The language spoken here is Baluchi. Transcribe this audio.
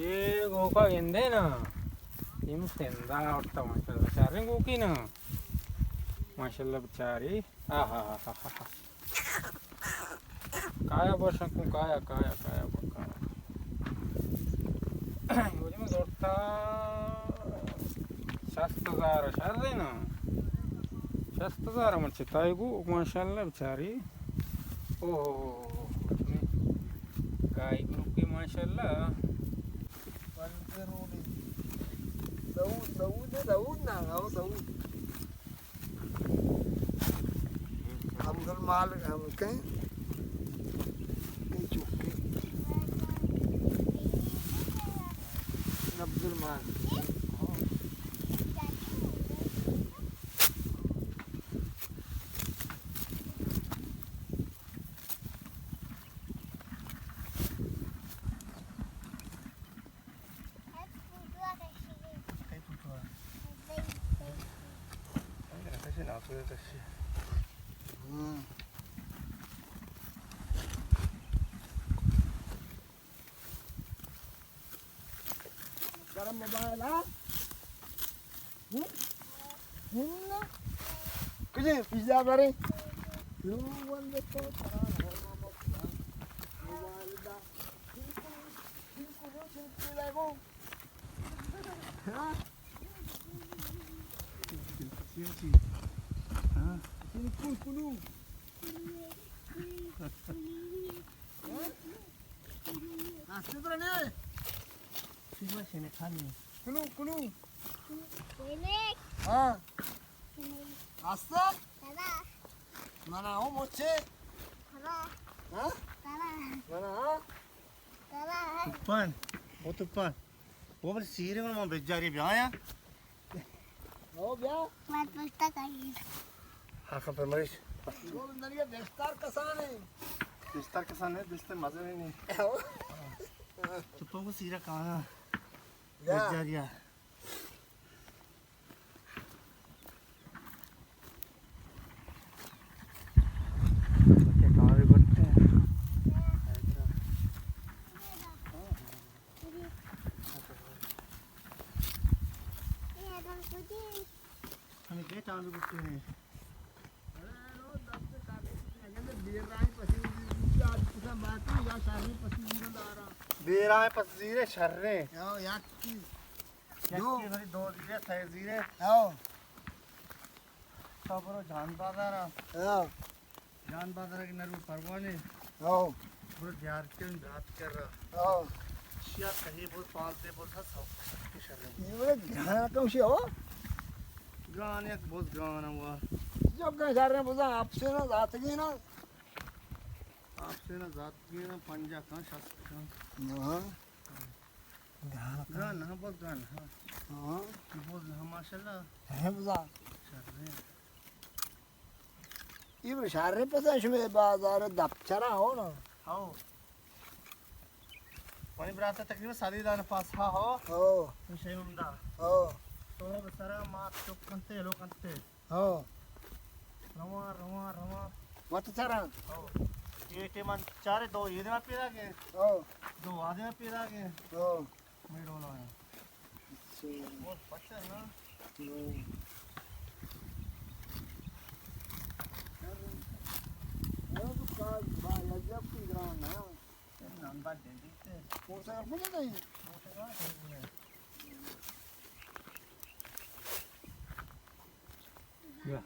اے گوکا گندے نا، ایم سندا اٹھتا ماشاءاللہ، شریں گوکی نا، ماشاءاللہ بچاری۔ آہا۔ کایا بوشن کو، کایا، کایا، کایا بو، کایا۔ وجہ میں زورتا شست ہزار، شر ہے نا؟ شست ہزار من چتائی گو، ماشاءاللہ بچاری۔ او، کائی گروپ کے ماشاءاللہ۔ داؤد، داؤد، داؤد نا، او داؤد۔ عبدالمالک ہم کہیں، کہیں چوکے۔ عبدالمالک۔ کئی پوٹو ءَ؟ کئی رکھے سے ناسو کشی۔ ہوں۔ گرم موبائل، ہاں؟ ہوں؟ ہوں؟ کجے پیزا برے؟ لو ون دے تو ترا موبائل دا۔ کلو، کلو۔ ہاں۔ ہستا؟ منا ہو مچے؟ ہاں؟ منا ہاں؟ توپان، او توپان۔ او بل سیرے من بجاری بیایا۔ او بیا۔ من پشتا کائی۔ آخر پر مریش۔ او بندر یہ بستار کسانے۔ بستار کسانے، بستار مزے نہیں۔ تو پنگو سیرا کانا۔ بیا۔ بجاریا۔ ہمیں کئے ٹانگے بوتے ہیں؟ بیرائیں پس زیرے شریں۔ یا، یا کی۔ دو۔ یکی بھری دو زیرے، سئے زیرے۔ ہاؤ۔ تو برو جان بازار آ۔ ہاں۔ جان بازار کے نرو پروانے۔ ہاؤ۔ برو دیار کے رات کر رہا۔ ہاؤ۔ شیا کہیں بول پانچ دے بول تھا سو کے شر رہے۔ یہ بڑے گانا کم شی ہو؟ گانے ایک بہت گانا ہوا۔ جو گانا شر رہے بولا آپ سے نا ذات کی نا۔ آپ سے نا ذات کی نا پنجا کان شست کان۔ ہاں۔ گانا کان۔ گانا بہت گانا۔ ہاں۔ بہت گانا ماشاءاللہ۔ ہے بولا۔ شر رہے۔ اے بر شر پسا شمے بازار دپ چرا ہو نا؟ ہاؤ۔ منی برات تقریباً سدی دان پاس ہا ہو۔ ہاؤ۔ شے ہمدا۔ ہاؤ۔ تو بسرا مات چپ کنتے، لو کنتے۔ ہاؤ۔ رواں، رواں، رواں۔ وت چرا؟ ہاؤ۔ اے ٹیم من چارے دو اے دیما پیدا گئے۔ ہاؤ۔ دو آ دیما پیدا گئے۔ ہاؤ۔ میں ڈولا ہے۔ اچھا۔ بہت پچا ہے نا؟ ہوں۔ وہ تو کار با یا جب کی گران ہے۔ نام بات دے دیتے۔ موٹر سائیکل پہ جاتا ہے؟ موٹر سائیکل پہ جاتا ہے۔ یا۔